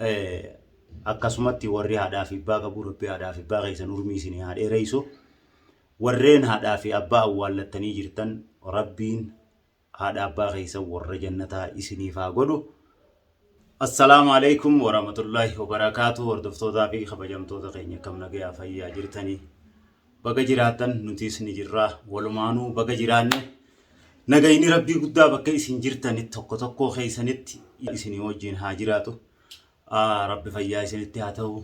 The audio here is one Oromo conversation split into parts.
Akkasumatti warri haadhaa fi abbaa qabu Rabbi haadhaa fi abbaa keessan urmii isinii haa dheereysu. Warreen haadhaa fi abbaa awwaallattanii jirtan Rabbiin haadha abbaa keessan warra jannataa isiniif haa godhu. Assalaamu alaikum warahmatullaahi wabarakaatu. Hordoftootaa fi kabajamtoota keenya, akkam nagayaa fayyaa jirtanii? Baga jiraattan, nutis ni jirra. Walumaanuu baga jiraanne. Nagayni Rabbii guddaa bakka isin jirtanitti tokko tokkoo keessanitti isinii wajjin haa jiraatu. Rabbi fayyaa isinitti haa ta'u.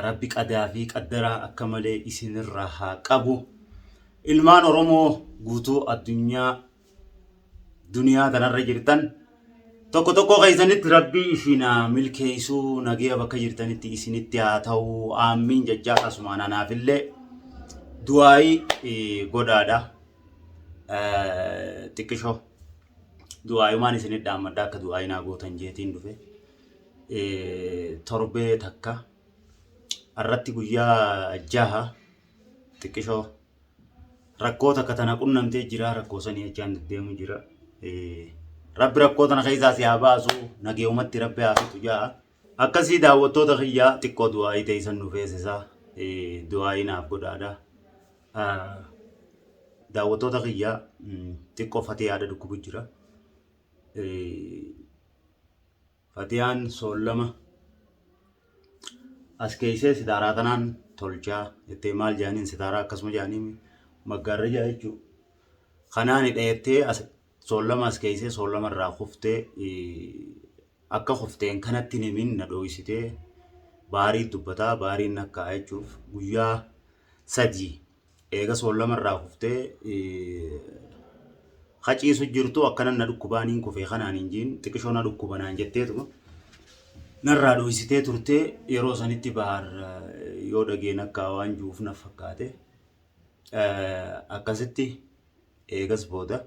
Rabbi qadaa fi qaddaraa akka malee isinirraa haa qabu. Ilmaan Oromoo guutuu addunyaa duniyaa tanarra jirtan tokko tokko keessanitti Rabbi isin haa milkeessuu, nagaya bakka jirtanitti isinitti haa ta'u. Aammiin jechaa asumaan anaafillee du'aayii godhaadha. Xiqqishoo du'aayumaan isinit dhaammadha, akka du'aayii naa gootan jeetiin dhufe. Torbee takka irratti guyyaa 6 xiqqishoo rakkoo takka tana qunnamtee jira, rakkoo sanii jechaan deddeemu jira. Rabbi rakkoo tana keessaa si haa baasu, nageeyumatti Rabbi haa fixu ja'a. Akkasii daawwattoota kiyyaa, xiqqoo du'aayii teessan nu feesisaa, du'aayii naaf godhaadha. Daawwattoota kiyyaa, xiqqoo Fatiyaadha dhukkubu jira. Fatiyaan soollama as keessee sitaaraa tanaan tolchaa jettee, maal jedhaniin, sitaaraa akkasuma jedhanii maggaarrajaa jechuudha. Kanaan hidheettee as soollama as keessee soollama irraa kuftee, akka kufteen kanatti hin himin na dhooysitee, baarii dubbataa baariin akka jechuuf guyyaa 3 eega soollama irraa kuftee haciisu jirtu akkana na dhukkubaaniin kufee kanaan hin jiin, xiqishoo na dhukkubanaan jetteetuma narraa dhooysitee turtee. Yeroo sanitti Bahar yoo dhageen akka waan juuf na fakkaate. Akkasitti eegas booda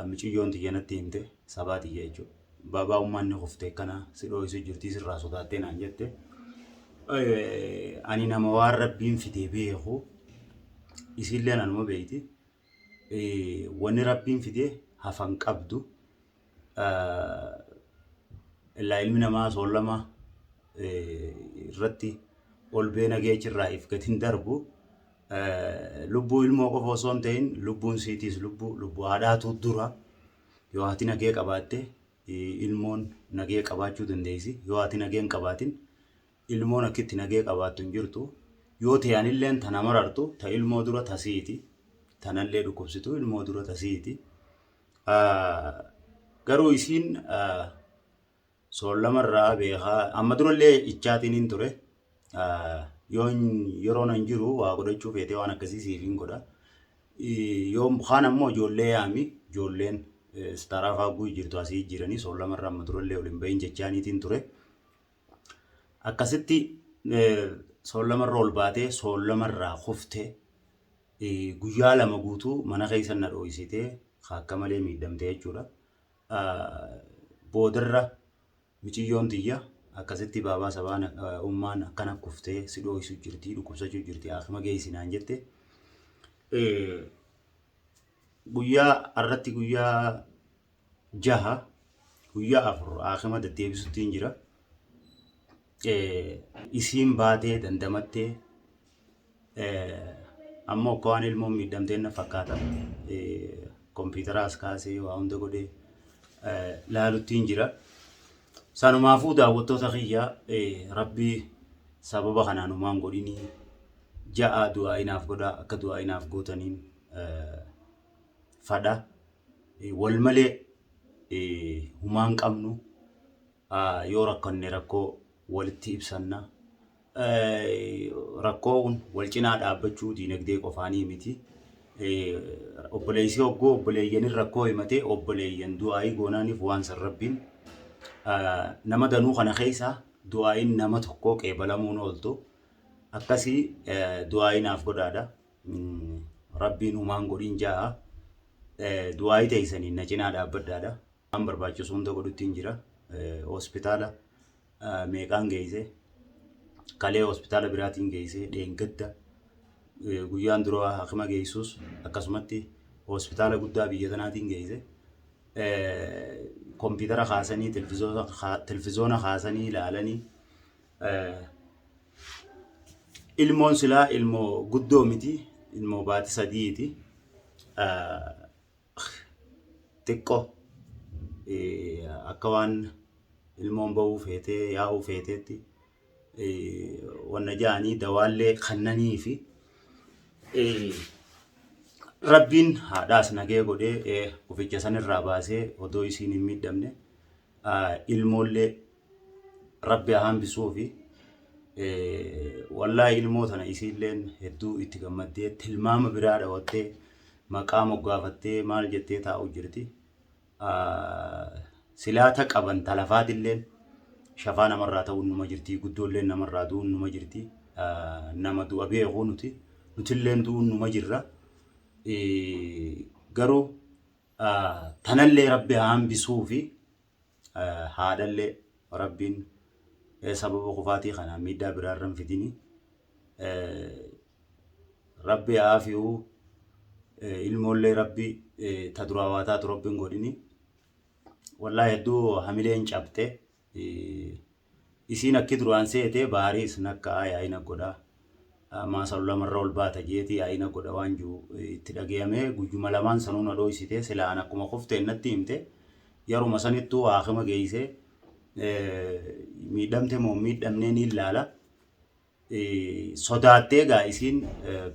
miciyyoon tiyya natti himte, sabaa tiyya jechuudha. Baabaa, ummaan ni kufte, akkana si dhooysu jirtii, sirraa sodaattee naan jette. Ani nama waan Rabbiin fide beeku, isiilleen anuma beeyti. Wanni Rabbiin fide hafan qabdu. Illaa ilmi namaa soollama irratti ol beena geechirraa if gad hin darbu. Lubbuu ilmoo qofa osoo hin ta'in lubbuun siitiis lubbuu, lubbuu haadhaatu dura. Yoo haati nagee qabaatte ilmoon nagee qabaachuu dandeessi. Yoo haati nagee hin qabaatin ilmoon akkitti nagee qabaattu hin jirtu. Yoo ta'anilleen tana marartu ta ilmoo dura tasiiti. Tanallee dhukkubsitu ilmoo dura tasiiti. Garuu isiin soollamarraa beekaa amma durallee ichaatiin hin ture. Yoo yeroon hin jiru waa godhachuu feetee waan akkasii siif hin godha. Yoo kaan ammoo ijoollee yaami, ijoolleen sitaaraa faagguu jirtu asii jiranii soollamarraa amma durallee ol hin bahin jechaaniitiin ture. Akkasitti soollamarra ol baatee soollamarraa kuftee guyyaa 2 guutuu mana keessa na dhooysitee akka malee miidhamte jechuudha. Boodarra miciyyoon tiyya akkasitti baabaa sabaan ummaan akkana kuftee si dhooysu jirti, dhukkubsachuu jirti, haakima geessi naan jette. Guyyaa irratti guyyaa 6, guyyaa 4 haakima deddeebisutti hin jira. Isiin baatee dandamattee ammoo akka waan ilmoon miidhamteen na fakkaata. Kompiitaraas kaasee waa hunda godhee laalutti hin jira. Sanumaafuu daawwattoota kiyya, Rabbi sababa kanaan humaan godhinii ja'a du'aa inaaf godhaa, akka du'aa inaaf gootaniin fadha. Wal malee humaan qabnu, yoo rakkanne rakkoo walitti ibsanna. Rakkoon wal cinaa dhaabbachuu diinagdee qofaanii miti. Obboleessi hogguu obboleeyyanin rakkoo himatee obboleeyyan du'aayii goonaaniif waan san Rabbiin nama danuu kana keessa du'aayiin nama tokkoo qeebalamuun ooltu. Akkasii du'aayii naaf godhaadha. Rabbiin humaan godhin ja'a. Du'aayii teessaniin na cinaa dhaabbadhaadha. Waan barbaachisu hunda godhutti hin jira. Hospitaala meeqaan geesse, kalee hospitaala biraatiin geesse, dheengadda guyyaan dura hakima geessus akkasumatti hospitaala guddaa biyya tanaatiin geesse. Kompiitara kaasanii televizyoona kaasanii ilaalanii ilmoon silaa ilmoo guddoo miti ilmoo baati sadiiti xiqqoo akka waan ilmoon ba'uu feetee yaa'uu feeteetti wanna ja'anii dawaallee kannanii fi Rabbiin haadhaas nagee godhee kuficha sanirraa baasee odoo isiin hin miidhamne ilmoollee Rabbi haa hambisuufi. Wallaahi ilmoo tana isiilleen hedduu itti gammaddee tilmaama biraa dhawattee maqaa moggaafattee maal jettee taa'u jirti. Silaa ta qaban ta lafaatilleen shafaa namarraa ta'uun numa jirti guddoolleen namarraa du'uun numa jirti nama du'a beeku nuti nutilleen du'uun numa jirra garuu tanallee rabbi haa hambisuu fi haadhallee rabbiin sababa kufaatii kanaa miidhaa biraarra hin fidini Rabbi haa afi'u ilmoollee rabbi ta duraa waa taatu rabbi hin godhini. Wallaahi hedduu hamileen cabxe. Isiin akki duraan seete baariis nakka yaa'ina godha. Maasa lamarra ol baata jeeti yaa'ina godha waan jiru itti dhagayamee guyyuma lamaan sanuu na dhooysite silaa an akkuma kufteen natti himte yaruma sanittuu haakima geeyse miidhamte moo miidhamnee ni ilaala. Sodaattee egaa isiin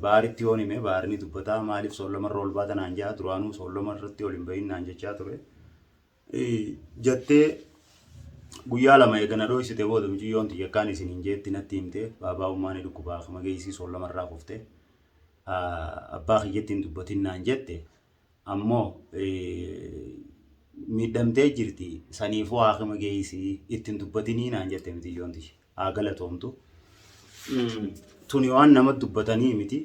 baaritti yoon hime baarni dubbataa maaliif soollomarra ol baata naan jaa duraanuu soolloma irratti ol hin bahin naan jechaa ture. Jettee guyyaa lama eega na dhooysite booda mucayyoon tiyya akkaan isin hin jeetti natti himte baabaa ummaa ni dhukkubaa akkuma geessii soollomarraa kufte abbaa kiyyatti hin dubbatin naan jette ammoo miidhamtee jirti saniifuu haakima geessii itti hin dubbatinii naan jette mucayyoon tiyya. Haa galatoomtu. Tuni waan nama dubbatanii miti.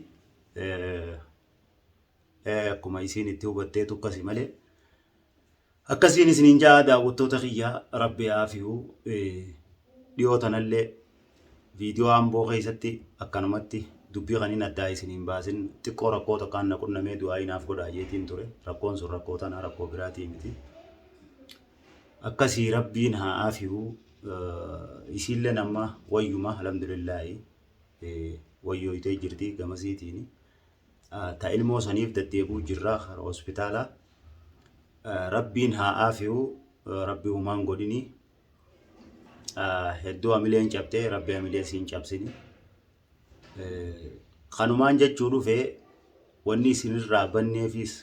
Akkuma isiin itti hubatteetu akkasi malee. Akkasiin isiniin ja'a daawwattoota kiyya rabbi haa afi'u. Dhiyoo tanallee viidiyoo Amboo keessatti akkanumatti dubbii kan hin addaa isiniin baasin xiqqoo rakkoo takkaan na qunnamee du'aa inaaf godhaa jeetiin ture. Rakkoon sun rakkoo tana rakkoo biraatii miti. Akkasii rabbiin haa afi'u. Isiilleen amma wayyuma alhamdulillaahi wayyooytee jirti gamasiitiin. Ta ilmoo saniif deddeebi'u jirra kara hospitaalaa. Rabbiin haa afi'u rabbi humaan godhini. Hedduu hamileen cabtee rabbi hamilee siin cabsini. Kanumaan jechuu dhufe wanni isinirraa banneefis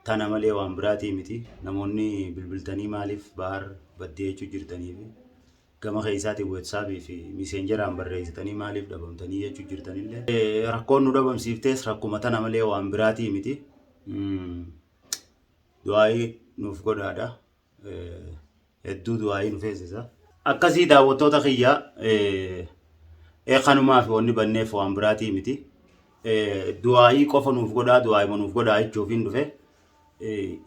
Tana malee waan biraatii miti. Namoonni bilbiltanii maaliif Bahar baddee jechuu jirtanii fi gama keessaatiin WhatsApp fi Messengeraan barreessitanii maaliif dhabamtanii jechuu jirtanillee. Rakkoon nu dhabamsiiftes rakkuma tana malee waan biraatii miti. Du'aayii nuuf godhaadha. Hedduu du'aayii nu feesisa. Akkasii daawwattoota kiyya kanumaaf wanni banneef waan biraatii miti. Du'aayii qofa nuuf godhaa du'aayima nuuf godhaa jechuufiin dhufe.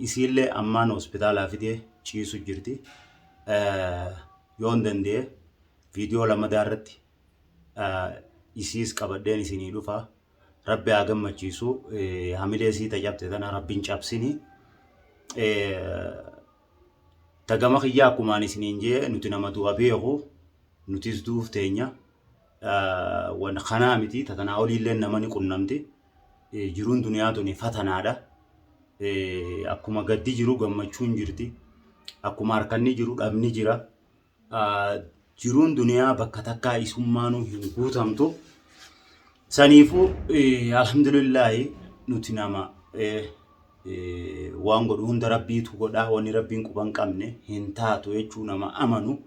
Isiillee ammaan hospitaalaa fidee ciisu jirti. Yoon danda'e viidiyoo lamadaa irratti isiis qabadheen isinii dhufa. Rabbi haa gammachiisu. Hamilee sii ta cabte tana rabbi hin cabsini. Ta gama kiyyaa akkumaan isiniin jee nuti nama du'a beeku nutis du'uuf teenya. Wan kanaa miti ta tanaa oliillee nama ni qunnamti. Jiruun duniyaa tuni fatanaadha. Akkuma gaddi jiru gammachuun jirti. Akkuma harkanni jiru dhabni jira. Jiruun duniyaa bakka takkaa isummaanuu hin guutamtu. Saniifuu alhamdulillaahi nuti nama waan godhu hunda rabbiitu godha wanni rabbiin quba hin qabne hin taatu jechuu nama amanu.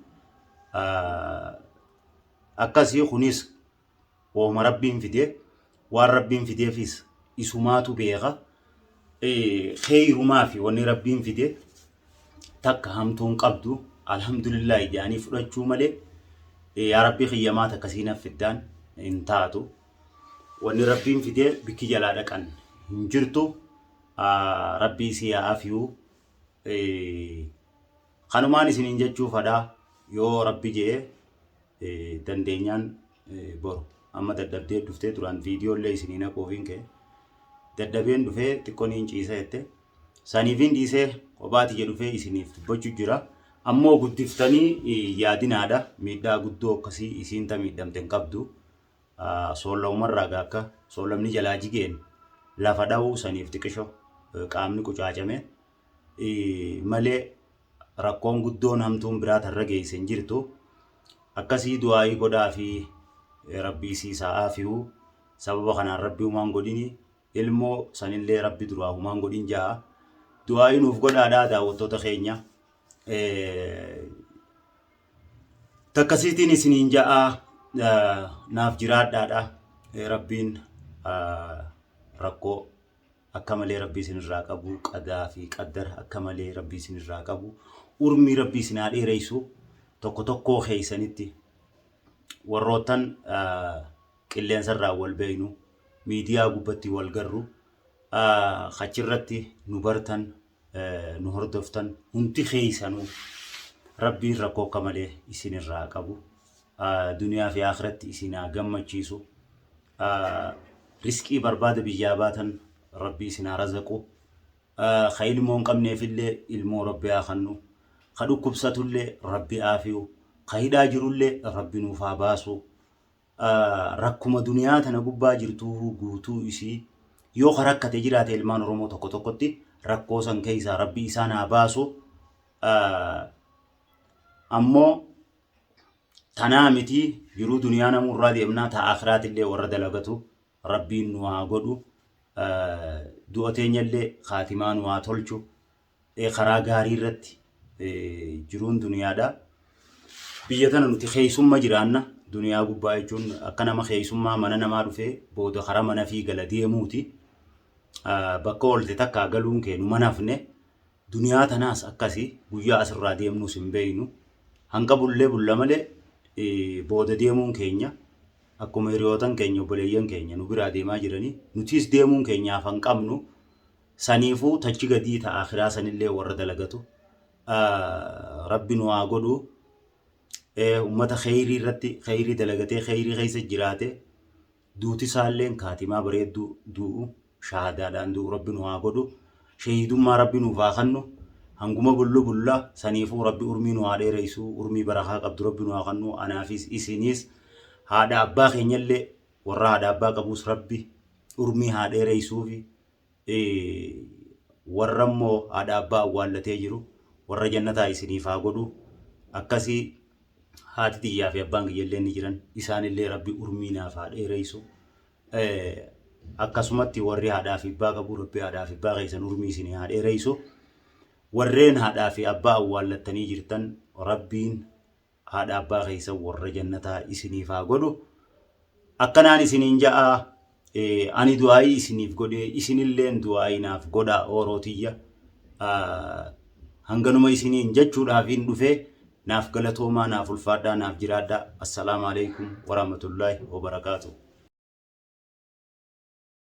Akkasii kunis Wooma Rabbiin fide, waan Rabbiin fideefis isumaatu beeka. Kheeyrumaafi wanni Rabbiin fide takka hamtuun qabdu alhamdulillaahi jedhanii fudhachuu malee yaa Rabbii kiyya maa takka sii naf fiddaan hin taatu. Wanni Rabbiin fide bikki jalaa dhaqan hin jirtu. Rabbii isii haa afiyuu. Kanumaan isiniin jechuu fadhaa yoo Rabbi je'e dandeenyaan boru amma dadhabdee dhuftee duraan viidiyoo illee isinii naquufiin ka'e dadhabeen dhufee xiqqoo niin ciisa jette Saniifin dhiisee kophaa tiyya dhufee isiniif dubbachuu jira. Ammoo guddiftanii yaadinaadha. Miidhaa guddoo akkasii isiin ta miidhamte hin qabdu. Soollamumarraa gaa akka soollamni jalaa jigeen lafa dhawuu saniif xiqisho qaamni qucaacame malee rakkoon guddoon hamtuun biraa tarra geesse hin jirtu. Akkasii du'aayii godhaa fi rabbi isii isaa aafiyu. Sababa kanaan rabbi humaan godhini ilmoo sanillee rabbi duraa humaan godhin ja'a. Du'aayii nuuf godhaadhaa daawwattoota keenya. Takkasiitiin isiniin ja'a naaf jiraadhaadha. Rabbiin rakkoo akka malee rabbi isinirraa qabu qadaa fi qaddara akka malee rabbi isinirraa qabu urmii rabbi isin haa dheereysu tokko tokkoo keeysanitti warroottan qilleensarraa wal beeynu miidiyaa gubbatti wal garru achirratti nu bartan nu hordoftan hundi keeysanuu rabbiin rakkoo akka malee isinirraa qabu duniyaa fi akhiratti isin haa gammachiisu. Risqii barbaada biyyaa baatan rabbi isin haa razaqu. Ka ilmoo hin qabneefillee ilmoo rabbi haa kannu. Ka dhukkubsatullee rabbi aafiyu. Ka hidhaa jirullee rabbi nuuf haa baasu. Rakkuma duniyaa tana gubbaa jirtuu guutuu isii yoo ka rakkate jiraate ilmaan Oromoo tokko tokkotti rakkoo san keessaa rabbi isaan haa baasu. Ammoo Tanaa miti jiruu duniyaa namuu irraa deemnaa taa akiraatillee warra dalagatu rabbiin nu haa godhu du'a teenyallee kaatimaa nu haa tolchu karaa gaarii irratti jiruun duniyaadha. Biyya tana nuti keessumma jiraanna duniyaa gubbaa jechuun akka nama keessummaa mana namaa dhufee booda karaa mana fi gala deemuuti. Bakka oolte takkaa galuun kee nu manafne Duniyaa tanaas akkasi guyyaa asirraa deemnuus hin beeynu. Hanga bullee bulla malee booda deemuun keenya akkuma hiriyootan keenya obboleeyyan keenya nu biraa deemaa jiranii nutiis deemuun keenya hafa hin qabnu. Saniifuu tachi gadii ta akhiraa sanillee warra dalagatu rabbi nu haa godhu. Ummata kheyrii irratti kheyrii dalagatee kheyrii keessa jiraate Duuti isaalleen kaatimaa bareedduu du'u shahaadaadhaan du'u rabbi nu haa godhu. Shahiidummaa rabbi nuuf haa kannu. Hanguma bullu bulla saniifuu rabbi urmii nu haa dheereysu urmii barakaa qabdu rabbi nu haa kannu anaafis isiniis haadha abbaa keenyallee warra haadha abbaa qabuus rabbi urmii haa dheereysuufi warra immoo haadha abbaa awwaallatee jiru warra jannataa isiniif haa godhu akkasii haati tiyyaa fi abbaan kiyyallee ni jiran isaanillee rabbi urmii naaf haa dheereysu akkasumatti warri haadhaa fi abbaa qabu rabbi haadhaa fi abbaa keessan urmii isinii haa dheereysu warreen haadhaa fi abbaa awwaallattanii jirtan rabbiin haadha abbaa keessan warra jannataa isiniif haa godhu. Akkanaan isiniin ja'a ani du'aayii isiniif godhee isinilleen du'aayii naaf godhaa ooroo tiyya. Hanganuma isiniin jechuudhaaf hin dhufee naaf galatoomaa naaf ulfaadhaa naaf jiraadhaa. Assalaamu alaikum warahmatullaahi wabarakaatuh.